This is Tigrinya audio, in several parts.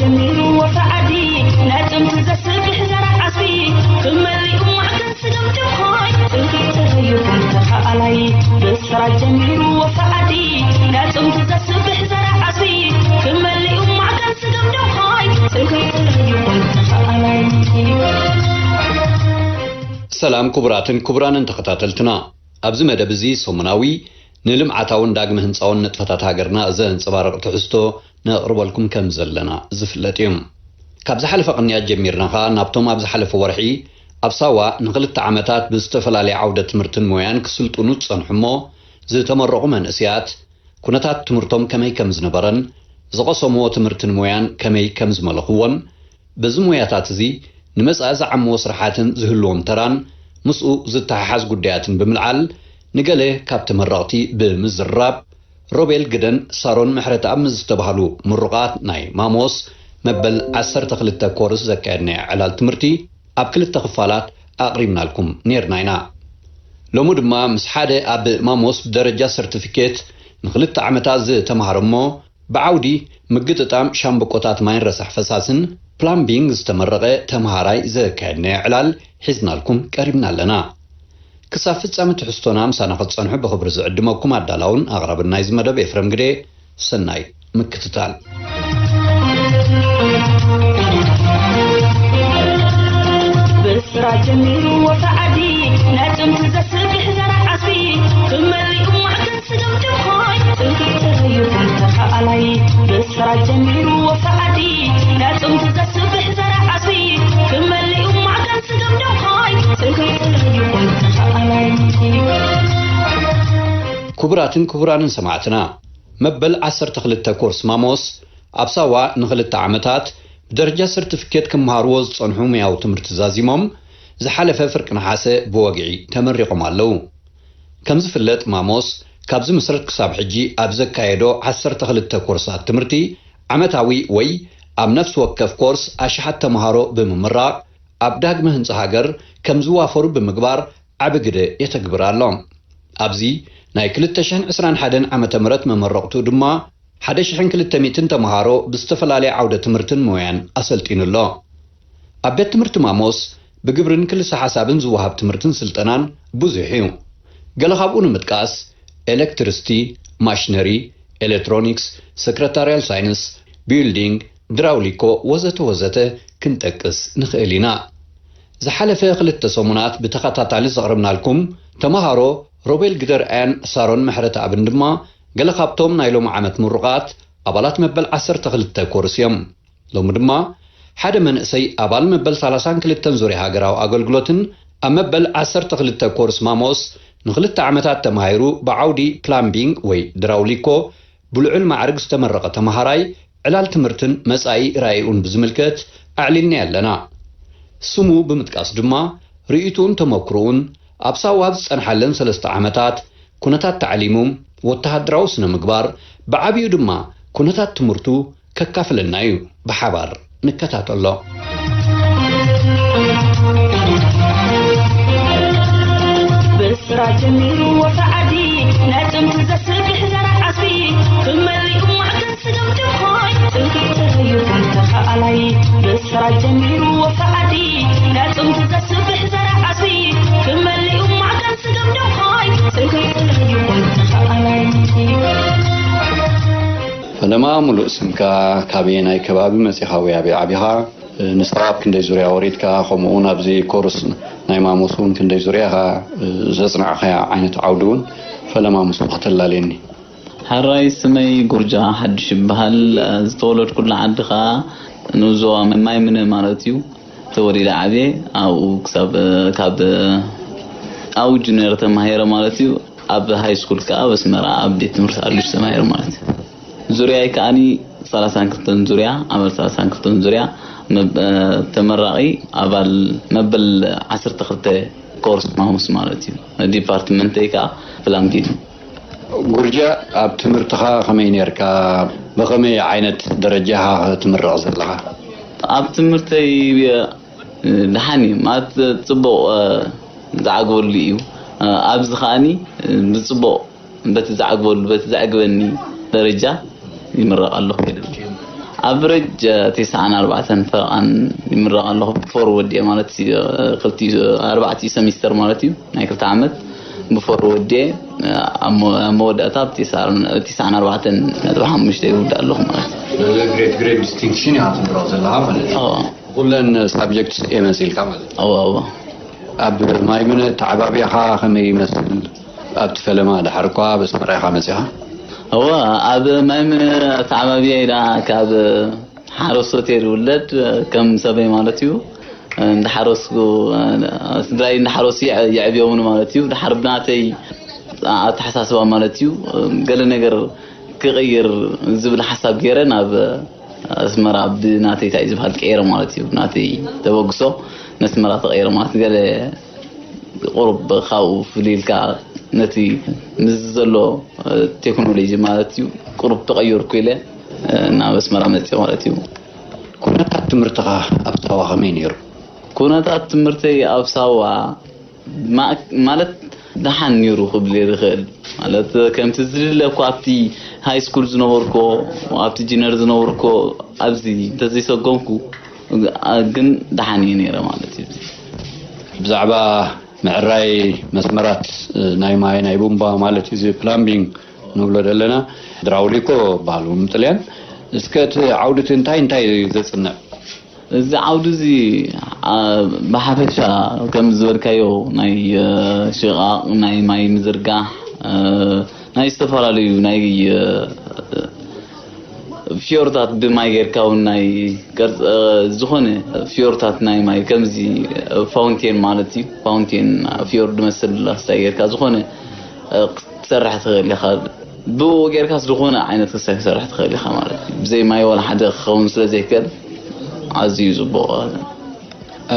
ጀሚሩ ወፈ ዓዲ ናይ ጥንቲ ዘስብሕ ዘራእ ዓስቢ ክመሊኡ ማዕከን ስገም ድኾይ ጥንክርትር ይኹን ተኸኣላይ ብስራት ጀሚሩ ወፈ ዓዲ ናይ ጥንቲ ዘስብሕ ዘራእ ዓስቢ ክመሊኡ ማዕከን ስገም ድኾይ ጥንክርትር ይኹን ተኸኣላይ። ሰላም ክቡራትን ክቡራንን ተኸታተልትና፣ ኣብዚ መደብ እዚ ሰሙናዊ ንልምዓታውን ዳግመ ህንጻውን ንጥፈታት ሃገርና ዘንጸባርቕ ትሕዝቶ ነቕርበልኩም ከም ዘለና ዝፍለጥ እዩ። ካብ ዝሓለፈ ቅንያት ጀሚርና ኸኣ ናብቶም ኣብ ዝሓለፈ ወርሒ ኣብ ሳዋ ንኽልተ ዓመታት ብዝተፈላለየ ዓውደ ትምህርትን ሞያን ክስልጥኑ ዝጸንሑ እሞ ዝተመረቑ መንእሰያት ኩነታት ትምህርቶም ከመይ ከም ዝነበረን ዝቐሰምዎ ትምህርትን ሞያን ከመይ ከም ዝመለኽዎን በዚ ሞያታት እዚ ንመጻኢ ዝዓምዎ ስራሓትን ዝህልዎም ተራን ምስኡ ዝተሓሓዝ ጉዳያትን ብምልዓል ንገለ ካብ ተመረቕቲ ብምዝራብ ሮቤል ግደን ሳሮን ምሕረተኣብ ምስ ዝተባህሉ ምሩቓት ናይ ማሞስ መበል ዓሰርተ ክልተ ኮርስ ዘካየድናዮ ዕላል ትምህርቲ ኣብ ክልተ ክፋላት ኣቕሪብናልኩም ኔርና ኢና። ሎሚ ድማ ምስ ሓደ ኣብ ማሞስ ብደረጃ ሰርቲፊኬት ንኽልተ ዓመታት ዝተምሃረ እሞ ብዓውዲ ምግጥጣም ሻምብቆታት ማይን ረሳሕ ፈሳስን ፕላምቢንግ ዝተመረቐ ተምሃራይ ዘካየድናዮ ዕላል ሒዝናልኩም ቀሪብና ኣለና። ክሳብ ፍጻመ ትሕዝቶና ምሳና ክትጸንሑ ብኽብሪ ዝዕድመኩም ኣዳላውን ኣቕራብን ናይዚ መደብ ኤፍረም ግደ። ሰናይ ምክትታል። ብስራ ጀሚሩ ወፈ ዓዲ ናይ ጥንቲ ዘስብሕ ዘራእ ዓስቢ ክመሊኡ ማዕከን ስገም ድኾይ ጥንክርትር ይኹን ተኸኣላይ ብስራ ጀሚሩ ወፈ ዓዲ ናይ ጥንቲ ዘስብሕ ዘራእ ዓስቢ ክመሊኡ ማዕከን ስገም ድኾይ ጥንክርትር ይኹን ተኸኣላይ። ክቡራትን ክቡራንን ሰማዕትና፣ መበል ዓሰርተ ክልተ ኮርስ ማሞስ ኣብ ሳዋ ንኽልተ ዓመታት ብደረጃ ሰርቲፊኬት ክመሃርዎ ዝጸንሑ ሙያዊ ትምህርቲ ዛዚሞም ዝሓለፈ ፍርቂ ነሓሰ ብወግዒ ተመሪቖም ኣለዉ። ከም ዝፍለጥ ማሞስ ካብ ዝምስረት ክሳብ ሕጂ ኣብ ዘካየዶ ዓሰርተ ክልተ ኮርሳት ትምህርቲ ዓመታዊ ወይ ኣብ ነፍሲ ወከፍ ኮርስ ኣሽሓት ተምሃሮ ብምምራቕ ኣብ ዳግመ ህንጻ ሃገር ከም ዝዋፈሩ ብምግባር ዓቢ ግደ የተግብር ኣሎ። ኣብዚ ናይ ክልተ ሽሕን ዕስራን ሓደን ዓመተ ምህረት መመረቕቱ ድማ ሓደ ሽሕን ክልተ ሚእትን ተምሃሮ ብዝተፈላለየ ዓውደ ትምህርትን ሞያን ኣሰልጢኑ ኣሎ። ኣብ ቤት ትምህርቲ ማሞስ ብግብርን ክልሰ ሓሳብን ዝወሃብ ትምህርትን ስልጠናን ብዙሕ እዩ። ገለ ካብኡ ንምጥቃስ ኤሌክትሪስቲ፣ ማሽነሪ፣ ኤሌክትሮኒክስ፣ ሰክረታርያል ሳይንስ፣ ቢልዲንግ፣ ድራውሊኮ ወዘተ ወዘተ ክንጠቅስ ንኽእል ኢና። ዝሓለፈ ክልተ ሰሙናት ብተኸታታሊ ዘቕረብናልኩም ተምሃሮ ሮቤል ግደርኣያን ሳሮን ምሕረተኣብን ድማ ገለ ካብቶም ናይ ሎሚ ዓመት ምሩቓት ኣባላት መበል ዓሰርተ ክልተ ኮርስ እዮም። ሎሚ ድማ ሓደ መንእሰይ ኣባል መበል ሰላሳን ክልተን ዙርያ ሃገራዊ ኣገልግሎትን ኣብ መበል ዓሰርተ ክልተ ኮርስ ማሞስ ንኽልተ ዓመታት ተማሂሩ ብዓውዲ ፕላምቢንግ ወይ ድራውሊኮ ብልዑል ማዕርግ ዝተመረቐ ተምሃራይ ዕላል ትምህርትን መጻኢ ራኢኡን ብዝምልከት ኣዕሊልና ኣለና። ስሙ ብምጥቃስ ድማ ርእይትኡን ተመክሮኡን ኣብ ሳዋ ዝጸንሓለን ሰለስተ ዓመታት ኩነታት ታዕሊሙ፣ ወተሃደራዊ ስነ ምግባር፣ ብዓቢኡ ድማ ኩነታት ትምህርቱ ከካፍለና እዩ። ብሓባር ንከታተሎ። ብስራ ጀሚሩ ወፈ ዓዲ ናይ ጥንቲ ዘስብሕ ዘራእ ዓስቢ ክመሊኡ ማዕከን ስገም ድኾይ ጥንክርትር ይኹን ተኸኣላይ ብስራ ጀሚሩ ወፈ ዓዲ ናይ ጥንቲ ዘስብሕ ዘራእ ዓስቢ ክመሊኡ ማዕከን ስገም ድኾይ ጥንክርትር ይኹን ተኸኣላይ። ፈለማ፣ ሙሉእ ስምካ፣ ካበየናይ ከባቢ መጺኻ ወይ ኣበይ ዓቢኻ? ንስኻ ኣብ ክንደይ ዙርያ ወሪድካ? ከምኡ እውን ኣብዚ ኮርስ ናይ ማሞስ እውን ክንደይ ዙርያ ኢኻ ዘጽናዕካያ ዓይነት ዓውዲ እውን ፈለማ ምስኡ ከተላልየኒ። ሕራይ፣ ስመይ ጉርጃ ሓድሽ ይበሃል። ዝተወለድኩላ ዓዲ ኸኣ ንዞባ ማይ ምነ ማለት እዩ። ተወሊደ ዓብየ ኣብኡ ክሳብ ካብ ኣብኡ ጁኒየር ተማሂረ ማለት እዩ። ኣብ ሃይ ስኩል ከኣ ኣብ ኣስመራ ኣብ ቤት ትምህርቲ ኣሉሽ ተማሂረ ማለት እዩ። ዙርያይ ከኣኒ ሰላሳን ክልተን ዙርያ፣ ኣባል ሰላሳን ክልተን ዙርያ፣ መብ-፣ እ፣ ተመራቒ ኣባል መበል ዓሰርተ ክልተ ኮርስ ማሙስ ማለት እዩ። ዲፓርትመንተይ ከኣ ፕላምቢንግ። ጉርጃ፣ ኣብ ትምህርትኻ ከመይ ኔርካ? ብኸመይ ዓይነት ደረጃ ኢኻ ክትምረቕ ዘለኻ? ኣብ ትምህርተይ፣ እ፣ ደሓን እዩ። ማለት ጽቡቕ፣ እ፣ ዝዓግበሉ እዩ። እ፣ ኣብዚ ከኣኒ፣ እ፣ ብጽቡቕ በቲ ዝዓግበሉ፣ በቲ ዘዕግበኒ ደረጃ ይምረቕ ኣለኹ። ኣብ ረጅ ተስዓን ኣርባዕተን ፈረቓን ይምረቕ ኣለኹ። ብፎር ወዲኤ ማለት እዩ፣ ክልቲኡ ኣርባዕቲኡ ሰሚስተር ማለት እዩ፣ ናይ ክልተ ዓመት ብፎር ወዲኤ፣ ኣብ መ-፣ ኣብ መወዳእታ ኣብ ተስዓን ኣርባዕተን ነጥቢ ሓሙሽተ ይውዳእ ኣለኹ ማለት እዩ። ስለዚ ግሬድ ግሬድ ዲስቲንክሽን ኢኻ ትምረቕ ዘለኻ ማለት እዩ። ኣዎ። ኩለን ሳብጀክትስ እየ መፂልካ ማለት እዩ። ኣዎ፣ ኣዎ። ኣብ ማይምን ተዓባቢኻ ከመይ ይመስል? ኣብቲ ፈለማ ድሓር እኳ ኣብ ኣስመራ ኢኻ መፂኻ? እወ፣ ኣብ ማይምን ተዓባቢያ ኢላ ካብ ሓረስቶት እየ ዝውለድ፣ ከም ሰበይ ማለት እዩ። እንዳሓረስኩ፣ ስድራይ እንዳሓረሱ የዕ-፣ የዕብዮምኒ ማለት እዩ። ድሓር ብናተይ ኣተሓሳስባ ማለት እዩ፣ ገለ ነገር ክቕይር ዝብል ሓሳብ ገይረ ናብ ኣስመራ ብናተይ እንታይ ዝበሃል ቀይረ ማለት እዩ። ብናተይ ተበግሶ ነስመራ ተቐይረ ማለት ገለ ቁሩብ ካብኡ ፍልይ ኢልካ ነቲ ምስዚ ዘሎ ቴክኖሎጂ ማለት እዩ ቁሩብ ተቐየርኩ ኢለ ናብ ኣስመራ መፅእ ማለት እዩ። ኩነታት ትምህርትኻ ኣብ ሳዋ ከመይ ነይሩ? ኩነታት ትምህርተይ ኣብ ሳዋ ማ-፣ ማለት ደሓን ነይሩ ክብል እየ ዝኽእል። ማለት ከምቲ ዝድለ እኮ ኣብቲ ሃይ ስኩል ዝነበርኮ፣ ኣብቲ ጂነር ዝነበርኮ ኣብዚ እንተዘይሰጎምኩ ግን ደሓን እየ ነይረ ማለት እዩ። ብዛዕባ ምዕራይ መስመራት ናይ ማይ፣ ናይ ቡምባ ማለት እዩ፣ እዚ ፕላምቢንግ ንብሎ ዘለና፣ ድራውሊኮ በሃሉ ምጥልያን። እስከ እቲ ዓውዲ እቲ እንታይ እንታይ እዩ ዘጽንዕ? እዚ ዓውዲ እዚ፣ አ፣ ብሓፈሻ ከም ዝበልካዮ ናይ፣ እ፣ ሽቓቕ፣ ናይ ማይ ምዝርጋሕ፣ እ፣ ናይ ዝተፈላለዩ ናይ፣ እ፣ ፊዮርታት ብማይ ጌርካ እውን ናይ ቅርጽ-፣ እ፣ ዝኾነ ፊዮርታት ናይ ማይ ከምዚ ፋውንቴን ማለት እዩ። ፋውንቴን ፊዮርድ መስል ላስታይ ጌርካ ዝኾነ፣ እ፣ ክትሰርሕ ትኽእል ኢኻ። ብኡ ጌርካስ ዝኾነ ዓይነት ክስታይ ክትሰርሕ ትኽእል ኢኻ ማለት እዩ። ብዘይ ማይ ዋላ ሓደ ክኸውን ስለ ዘይክእል ኣዝዩ ጽቡቕ።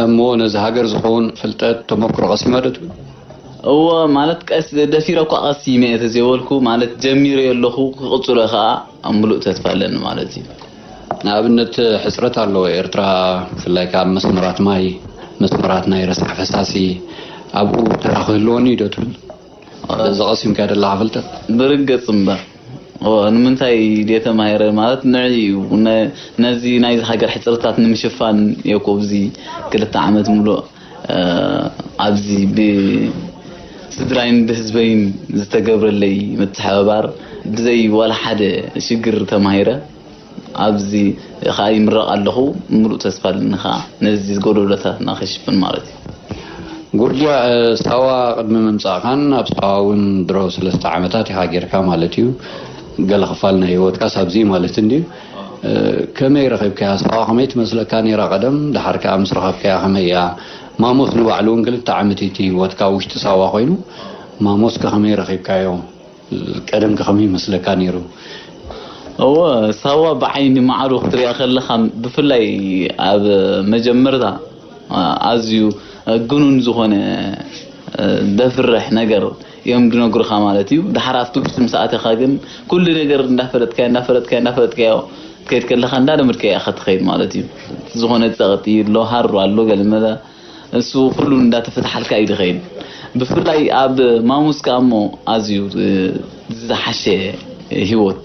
እሞ ነዚ ሃገር ዝኸውን ፍልጠት ተመክሮ ቀሲማ ዶ ትብል? እወ፣ ማለት ቀስ-፣ ደፊረ እኳ ቀሲመ እየ ተዘይበልኩ፣ ማለት ጀሚረዮ ኣለኹ፣ ክቕጽሎ ከኣ ኣብ ምሉእ ተስፋ ኣለኒ ማለት እዩ። ንኣብነት ሕጽረት ኣለዎ ኤርትራ፣ ብፍላይ ከኣ ኣብ መስመራት ማይ፣ መስመራት ናይ ረሳሕ ፈሳሲ፣ ኣብኡ ተራ ክህልወኒ እዩ ዶ ትብል? በዚ ቀሲምካዮ ዘለኻ ፍልጠት? ብርግጽ እምበር። እወ፣ ንምንታይ ድየ ተማሂረ ማለት ንዕኡ እዩ። ነ-፣ ነዚ ናይዚ ሃገር ሕጽረታት ንምሽፋን እየ እኮ ኣብዚ ክልተ ዓመት ምሉእ፣ እ፣ ኣብዚ ብስድራይን ብህዝበይን ዝተገብረለይ ምትሕብባር ብዘይ ዋላ ሓደ ሽግር ተማሂረ። ኣብዚ ኸኣ ይምረቕ ኣለኹ፣ ምሉእ ተስፋ ኣለኒ ኸኣ ነዚ ጎደሎታትና ከሽፍን ማለት እዩ። ጉርጃ፣ እ፣ ሳዋ ቅድሚ ምምጻእካን ኣብ ሳዋ እውን ድሮ ሰለስተ ዓመታት ኢኻ ጌርካ ማለት እዩ። ገለ ክፋል ናይ ህይወትካስ ኣብዚ ማለት እንድዩ። እ፣ ከመይ ረኺብካያ? ሳዋ ከመይ ትመስለካ ነይራ ቀደም? ደሓር ከኣ ምስ ረኸብካያ ከመይ እያ? ማሞስ ንባዕሉ እውን ክልተ ዓመት እቲ ህይወትካ ኣብ ውሽጢ ሳዋ ኮይኑ፣ ማሞስ ከ ከመይ ረኺብካዮ? ቀደም ከ ከመይ ይመስለካ ነይሩ? እወ፣ ሳዋ ብዓይኒ ማዕዶ ክትሪኣ ከለኻ፣ ብፍላይ ኣብ መጀመርታ፣ ኣ-፣ ኣዝዩ ግኑን ዝኾነ፣ እ፣ ደፍርሕ ነገር እዮም ዝነግሩኻ ማለት እዩ። ድሓር ኣብቲ ውሽጢ ምስ ኣተኻ ግን፣ ኩሉ ነገር እንዳፈለጥካዮ፣ እንዳፈለጥካዮ፣ እንዳፈለጥካዮ ትከይድ ከለኻ፣ እንዳለመድካዮ ኢኻ ትኸይድ ማለት እዩ። ዝኾነ ጸቕጢ ኣሎ፣ ሃሩ ኣሎ፣ ገለ መለ እሱ ኩሉ እንዳተፈትሓልካ እዩ ዝኸይድ። ብፍላይ ኣብ ማሙስ ከኣ እሞ ኣዝዩ፣ እ፣ ዝሓሸ ህይወት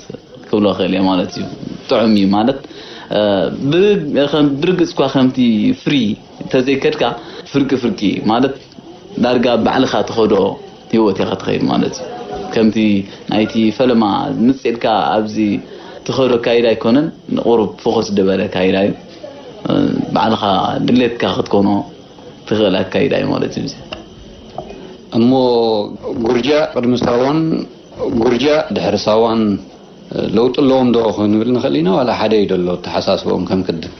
ክብሎ እኽእል እየ ማለት እዩ። ጥዑም እዩ ማለት፣ እ፣ ብር-፣ ከም፣ ብርግጽ እኳ ከምቲ ፍሪ ተዘይከድካ ፍርቂ ፍርቂ ማለት ዳርጋ ባዕልኻ ትኸዶ ህይወት ኢኻ ትኸይድ ማለት እዩ። ከምቲ ናይቲ ፈለማ ምጽእ ኢልካ ኣብዚ ትኸዶ ኣካይዳ ኣይኮነን፣ ንቁሩብ ፎኸስ ዝበለ ኣካይዳ እዩ። እ፣ ባዕልኻ ድሌትካ ክትኮኖ ትኽእል ኣካይዳ እዩ ማለት እዩ። እሞ ጉርጃ ቅድሚ ሳዋን ጉርጃ ድሕሪ ሳዋን ለውጢ ኣለዎም ዶ ክንብል ንኽእል ኢና? ዋላ ሓደ እዩ ዘሎ ኣተሓሳስብኦም ከም ቅድም?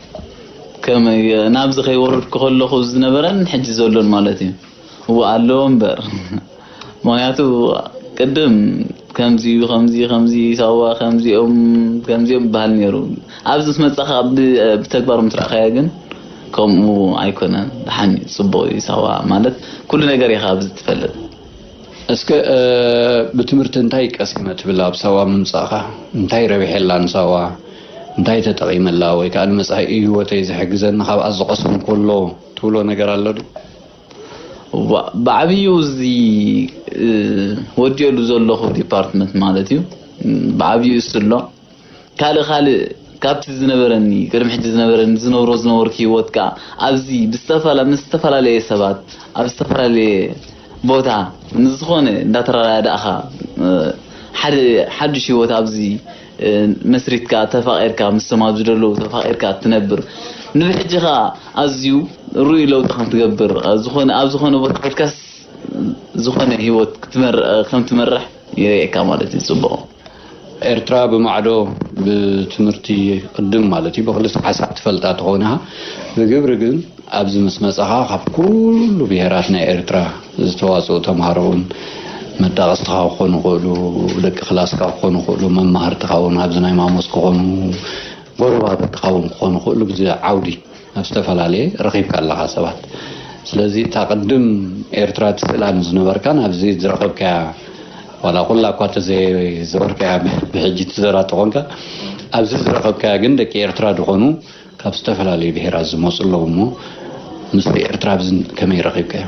ከመይ ናብዚ ከይወረድኩ ከለኹ ዝነበረን ሕጂ ዘሎን ማለት እዩ? እወ ኣለዎ እምበር። ምኽንያቱ ቅድም ከምዚ እዩ፣ ከምዚ፣ ከምዚ ሳዋ፣ ከምዚኦም፣ ከምዚኦም ይበሃል ነይሩ። ኣብዚ ምስ መጻኻ ብ-፣ ብተግባር ምስ ረኣኻዮ ግን ከምኡ ኣይኮነን። ደሓን እዩ፣ ጽቡቕ እዩ ሳዋ ማለት ኩሉ ነገር ኢኻ ኣብዚ ትፈልጥ። እስከ፣ እ፣ ብትምህርቲ እንታይ ቀሲመ ትብል ኣብ ሳዋ ምምጻእኻ? እንታይ ረቢሐላ ንሳዋ? እንታይ ተጠቒመላ? ወይ ከኣ ንመጻኢ ህይወተይ ዝሕግዘኒ ካብኣ ዝቐሰምኩ ኣሎ ትብሎ ነገር ኣሎ ድዩ? ዋ-፣ ብዓብዩ እዚ፣ እ፣ ወዲየሉ ዘለኹ ዲፓርትመንት ማለት እዩ። ብዓብዩ እሱ ኣሎ። ካልእ፣ ካልእ፣ ካብቲ ዝነበረኒ ቅድሚ ሕጂ ዝነበረኒ ዝነብሮ ዝነበርኩ ህይወት ከኣ ኣብዚ ብዝተፈላ ምስ ዝተፈላለየ ሰባት ኣብ ዝተፈላለየ ቦታ ንዝኾነ እንዳተረዳዳእኻ ሓደ ሓድሽ ህይወት ኣብዚ መስሪትካ ተፋቒርካ ምስቶም ኣብዚ ዘለዉ ተፋቒርካ ትነብር ንብሕጂ ኸኣ ኣዝዩ ርኡይ ለውጢ ከም ትገብር ዝኾነ ኣብ ዝኾነ ቦታ ከድካስ ዝኾነ ህይወት ከም ትመርሕ የርእየካ ማለት እዩ። ጽቡቕ። ኤርትራ ብማዕዶ ብትምህርቲ ቅድም ማለት እዩ ብክልተ ሓሳብ ትፈልጣ ተኾነ ብግብሪ ግን ኣብዚ ምስ መጻኻ ካብ ኩሉ ብሄራት ናይ ኤርትራ ዝተዋፅኡ ተምሃሮውን መጣቐስትኻ ክኾኑ ይኽእሉ፣ ደቂ ክላስካ ክኾኑ ይኽእሉ፣ መማህርትኻ እውን ኣብዚ ናይ ማሞስ ክኾኑ፣ ጎረባብትኻ እውን ክኾኑ ይኽእሉ። ብዚ ዓውዲ ኣብ ዝተፈላለየ ረኺብካ ኣለኻ ሰባት። ስለዚ እታ ቅድም ኤርትራ ትስእላ ንዝነበርካን ኣብዚ ዝረኸብካያ ዋላ ኩላ እኳ ተዘይዘወርካያ ብሕጂ ትዘራ ተኾንካ ኣብዚ ዝረኸብካያ ግን ደቂ ኤርትራ ዝኾኑ ካብ ዝተፈላለዩ ብሄራት ዝመፁ ኣለዉ እሞ ምስ ኤርትራ ኣብዚ ከመይ ረኺብካዮ?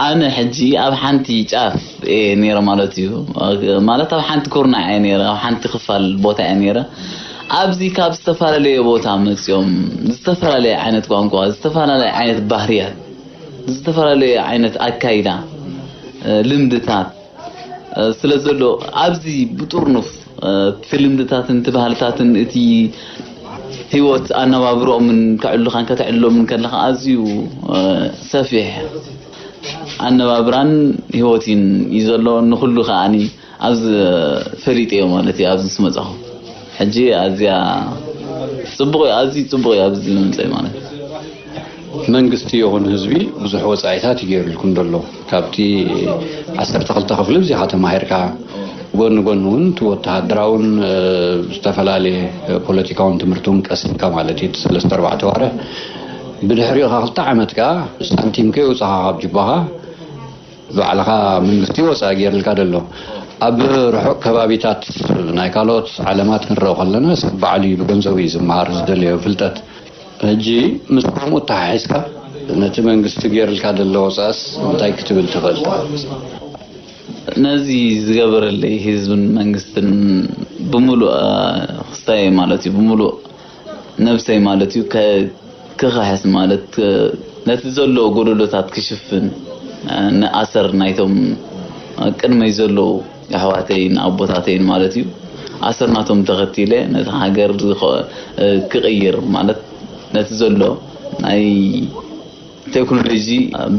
ኣነ ሕጂ ኣብ ሓንቲ ጫፍ እየ ነይረ ማለት እዩ። ማለት ኣብ ሓንቲ ኩርናዕ እየ ነይረ፣ ኣብ ሓንቲ ክፋል ቦታ እየ ነይረ። ኣብዚ ካብ ዝተፈላለየ ቦታ መፂኦም ዝተፈላለየ ዓይነት ቋንቋ፣ ዝተፈላለየ ዓይነት ባህርያት፣ ዝተፈላለየ ዓይነት ኣካይዳ፣ ልምድታት ስለ ዘሎ ኣብዚ ብጥርኑፍ እቲ ልምድታትን እቲ ባህልታትን እቲ ህይወት ኣነባብርኦምን ከዕሉኻን ከተዕልሎምን ከለኻ ኣዝዩ ሰፊሕ ኣነባብራን ህይወትን እዩ ዘሎ። ንኹሉ ከዓኒ ኣብዚ ፈሊጠዮ ማለት እዩ ኣብዚ ምስ መጻኹ። ሕጂ ኣዝያ ጽቡቕ እዩ፣ ኣዝዩ ጽቡቕ እዩ ኣብዚ ምምጸይ ማለት እዩ። መንግስቲ ይኹን ህዝቢ ብዙሕ ወጻኢታት እዩ ገይሩልኩም ዘሎ። ካብቲ ዓሰርተ ክልተ ክፍሊ ብዚኻ ተማሂርካ ጎኒ ጎኒ እውን እቲ ወተሃደራውን ዝተፈላለየ ፖለቲካውን ትምህርቲ እውን ቀሲምካ ማለት እዩ። ሰለስተ ኣርባዕተ ዋርሕ ብድሕሪኡ ካ ክልተ ዓመት ከኣ ሳንቲም ከይወጻኻ ካብ ጅባኻ ባዕልኻ መንግስቲ ወጻኢ ገይርልካ ደሎ ኣብ ርሑቕ ከባቢታት ናይ ካልኦት ዓለማት ክንረኦ ከለና ሰብ ባዕሉ እዩ ብገንዘቡ እዩ ዝመሃር ዝደለዮ ፍልጠት ሕጂ ምስ ከምኡ ተሓሒዝካ ነቲ መንግስቲ ገይርልካ ደሎ ወጻእስ እንታይ ክትብል ትኽእል? ነዚ ዝገበረለይ ህዝብን መንግስትን ብምሉእ ክስታይ ማለት እዩ ብምሉእ ነብሰይ ማለት እዩ ክኽሕስ ማለት ነቲ ዘሎ ጎደሎታት ክሽፍን ንኣሰር ናይቶም ቅድመይ ዘለዉ ኣሕዋተይን ኣቦታተይን ማለት እዩ ኣሰር ናቶም ተኸቲለ ነቲ ሃገር ክቕይር ማለት ነቲ ዘሎ ናይ ቴክኖሎጂ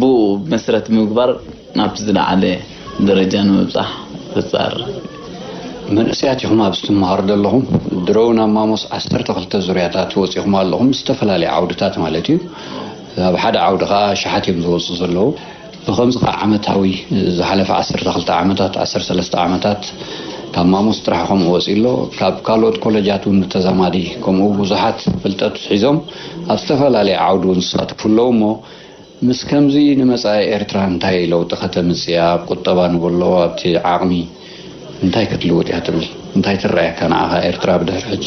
ብኡ መስረት ምግባር ናብቲ ዝለዓለ ደረጃ ንምብፃሕ ክፃር። መንእሰያት ኢኹም ኣብዚ ትመሃሩ ዘለኹም ድሮ ናብ ማሞስ ዓሰርተ ክልተ ዙርያታት ወፂኹም ኣለኹም ዝተፈላለዩ ዓውድታት ማለት እዩ ኣብ ሓደ ዓውዲ ከዓ ሸሓት እዮም ዝወፁ ዘለዉ ብኸምዚ ከዓ ዓመታዊ ዝሓለፈ ዓሰርተ ክልተ ዓመታት ዓሰርተ ሰለስተ ዓመታት ካብ ማሞስ ጥራሕ ከምኡ ወፂ ኣሎ ካብ ካልኦት ኮለጃት እውን ብተዛማዲ ከምኡ ብዙሓት ፍልጠት ሒዞም ኣብ ዝተፈላለየ ዓውዲ እውን ዝሳተፉ ኣለዉ እሞ ምስ ከምዚ ንመጻኢ ኤርትራ እንታይ ለውጢ ከተምጽእ እያ? ኣብ ቁጠባ ንበሎ ኣብቲ ዓቕሚ እንታይ ክትልውጥ እያ ትብል? እንታይ ትረኣየካ ንዓኻ ኤርትራ ብድሕሪ ሕጂ?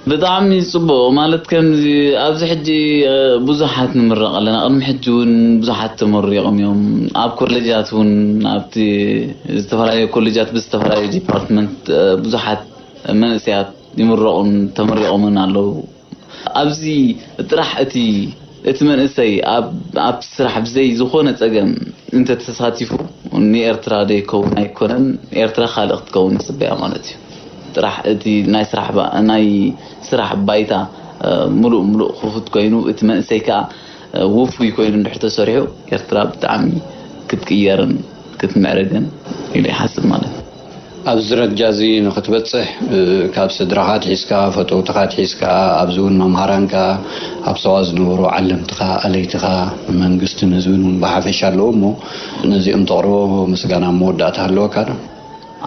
ብጣዕሚ ጽቡቕ ማለት ከምዚ ኣብዚ ሕጂ ብዙሓት ንምረቕ ኣለና ቅድሚ ሕጂ እውን ብዙሓት ተመሪቖም እዮም ኣብ ኮሌጃት እውን ኣብቲ ዝተፈላለዩ ኮሌጃት ብዝተፈላለዩ ዲፓርትመንት ብዙሓት መንእሰያት ይምረቑን ተመሪቖምን ኣለዉ ኣብዚ ጥራሕ እቲ እቲ መንእሰይ ኣብ ኣብ ስራሕ ብዘይ ዝኾነ ጸገም እንተ ተሳቲፉ ንኤርትራ ደይከውን ኣይኮነን ኤርትራ ካልእ ክትከውን ይጽበያ ማለት እዩ። ጥራሕ እቲ ናይ ስራሕ ናይ ስራሕ ባይታ ምሉእ ምሉእ ክፉት ኮይኑ እቲ መንእሰይ ከኣ ውፉይ ኮይኑ እንድሕር ተሰሪሑ ኤርትራ ብጣዕሚ ክትቅየርን ክትምዕርግን ኢሉ ይሓስብ ማለት እዩ። ኣብዚ ደረጃ እዚ ንኽትበጽሕ ካብ ስድራኻ ኣትሒዝካ፣ ፈተውትኻ ኣትሒዝካ፣ ኣብዚ እውን መምሃራንካ፣ ኣብ ሰዋ ዝነበሩ ዓለምትኻ፣ ኣለይትኻ፣ መንግስትን ህዝብን እውን ብሓፈሻ ኣለዉ እሞ ነዚኦም ተቕርቦ ምስጋና መወዳእታ ኣለወካ ዶ?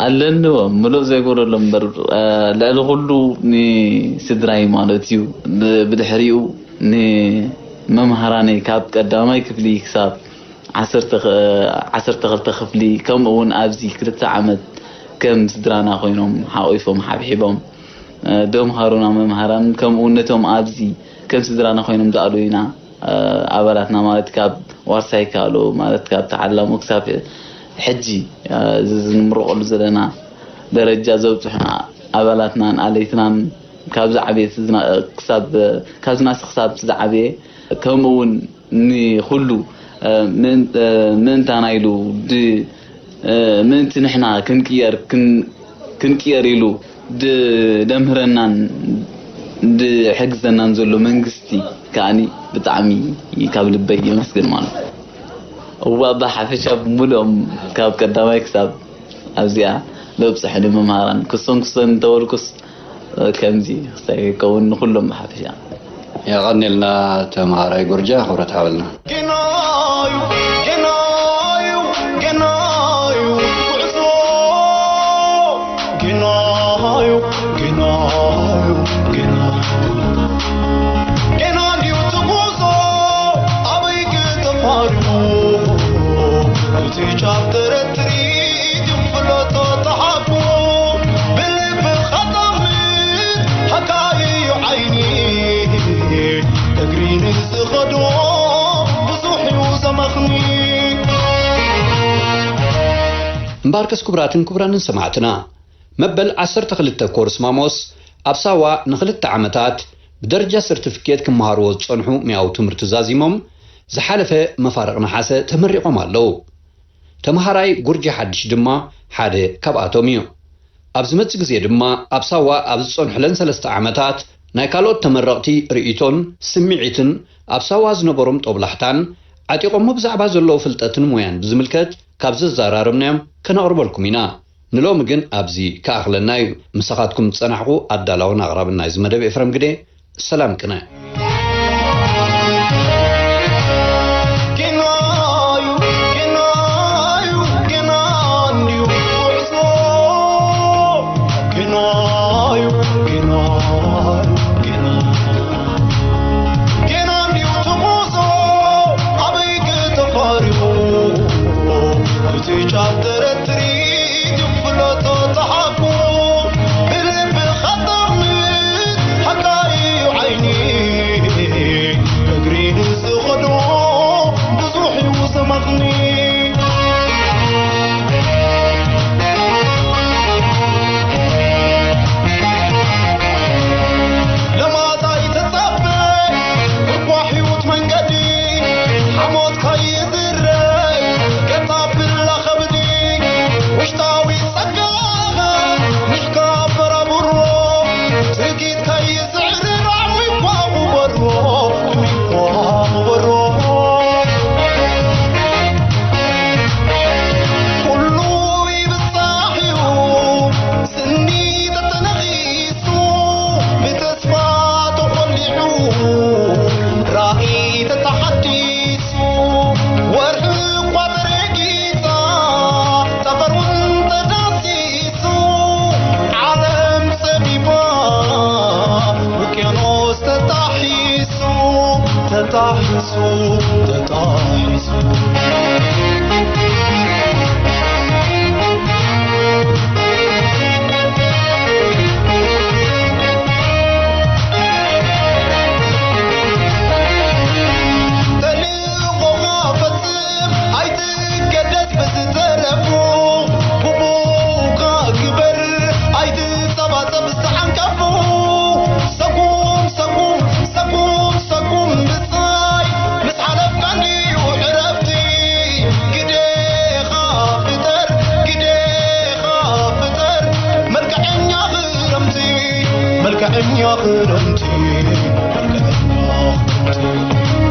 ኣለኒ ምሉእ ዘይጎደሎ እምበር ልዕሊ ኩሉ ንስድራይ ማለት እዩ ብድሕሪኡ ንመምሃራነይ ካብ ቀዳማይ ክፍሊ ክሳብ ዓሰርተ ክልተ ክፍሊ ከምኡ እውን ኣብዚ ክልተ ዓመት ከም ስድራና ኮይኖም ሓቒፎም ሓብሒቦም ደምሃሩና መምሃራን ከምኡ እውን ነቶም ኣብዚ ከም ስድራና ኮይኖም ዝኣለዩና ኣባላትና ማለት ካብ ዋርሳይ ካሎ ማለት ካብ ተዓላሙ ክሳብ ሕጂ እዚ ንምረቐሉ ዘለና ደረጃ ዘብፅሑና ኣባላትናን ኣለይትናን ካብ ዝዓበየ እቲ ዝና-፣ ክሳብ፣ ካብ ዝናሰ ክሳብ እቲ ዝዓበየ፣ ከምኡ እውን ንኹሉ፣ እ፣ ምእን-፣ እ፣ ምእንታና ኢሉ ድ-፣ እ፣ ምእንቲ ንሕና ክንቅየር፣ ክን-፣ ክንቅየር ኢሉ ድ-፣ ደምህረናን ድሕግዘናን ዘሎ መንግስቲ ከኣኒ ብጣዕሚ ካብ ልበይ የመስግን ማለት እዩ። እዋ ብሓፈሻ ብምሉኦም ካብ ቀዳማይ ክሳብ ኣብዚኣ ለብፅሐኒ መምሃራን ክሶን ክሶን እንተበልኩስ ከምዚ ክሳይ ከውን ንኹሎም ብሓፈሻ። የቐኔልና ተምሃራይ ጎርጃ ክብረት ሓበልና። ገናዩ፣ ገናዩ፣ ገናዩ ጉዕዞ። ገናዩ፣ ገናዩ፣ ገናዩ። ገና ድዩ እቲ ጉዕዞ ኣበይ ክተፋርዩ? እቲ ጫፍ ተረትሪ ድዩ ፍለጦ ተሓቁ? ብልብኻ ጠቕልል ሃካይ እዩ ዓይኒ እግሪ ንዝኸዶ ብዙሕ እዩ ዘመኽኒ። እምበኣርከስ ክቡራትን ክቡራንን ሰማዕትና፣ መበል ዓሰርተ ክልተ ኮርስ ማሞስ ኣብ ሳዋ ንኽልተ ዓመታት ብደረጃ ሰርቲፊኬት ክመሃርዎ ዝጸንሑ ሙያዊ ትምህርቲ ዛዚሞም ዝሓለፈ መፋርቕ ነሓሰ ተመሪቖም ኣለዉ። ተምሃራይ ጉርጂ ሓድሽ ድማ ሓደ ካብኣቶም እዩ። ኣብ ዝመጽእ ግዜ ድማ ኣብ ሳዋ ኣብ ዝጸንሑለን ሰለስተ ዓመታት ናይ ካልኦት ተመረቕቲ ርእይቶን ስምዒትን ኣብ ሳዋ ዝነበሮም ጦብላሕታን ዓጢቖሞ ብዛዕባ ዘለዎ ፍልጠትን ሞያን ብዝምልከት ካብ ዘዘራረብናዮም ከነቕርበልኩም ኢና። ንሎሚ ግን ኣብዚ ክኣኽለና እዩ። ምሳኻትኩም ዝጸናሕኩ ኣዳላውን ኣቕራብን ናይዚ መደብ ኤፍረም ግደ። ሰላም ቅነ። ጌናዩ፣ ጌናዩ፣ ጌና እንድዩ ጉዕዞ። ጌናዩ፣ ጌናዩ፣ ጌና። ጌና እንድዩ እቲ ጉዕዞ ኣበይ ክተፋርዩ? እቲ ጫፍ ተረትሪ ድዩ ፍለጦ ተሓቁ? ብልብኻ ጠቕልል ሓቃ እዩ ዓይኒ እግሪ ንዝኸዶ ብዙሕ እዩ ዘመኽኒ። ለማታ ይተጻበ እኳ ሕይወት መንገዲ ሓሞትካ ይዝረግ ገጻ ብላ ከብዲ ውሽጣዊ ጸጋኻ ንሕካ በራብሮ ትርጊትካ ይዝዕርር ዓዊኳ ውበሮ ዓዊኳ ውበሮ ኩሉ ይብጻሕ እዩ ስኒ ተተነኺሱ ብተስፋ ተኾሊዑ ራእይ ተተሓዲሱ ወርሒ እኳ ተረጊጻ ጠፈር እውን ተዳሲሱ ዓለም ጸቢባ ውቅያኖስ ተጣሒሱ ተጣሒሱ ተጣሒሱ ተልእኾኻ ፈጽም ኣይትገደስ ብዝተረፉ ግቡእካ ግበር ኣይትጸባጸብ ዝተዓንቀፉ ሰጉም ሰጉም ሰጉም ሰጉም ብጻይ ምስ ሓለፍካ እንድዩ ዕረፍቲ ግዴኻ ፍጠር ግዴኻ ፍጠር መልክዐኛ ክረምቲ መልክዐኛ ክረምቲ መልክዐኛ ክረምቲ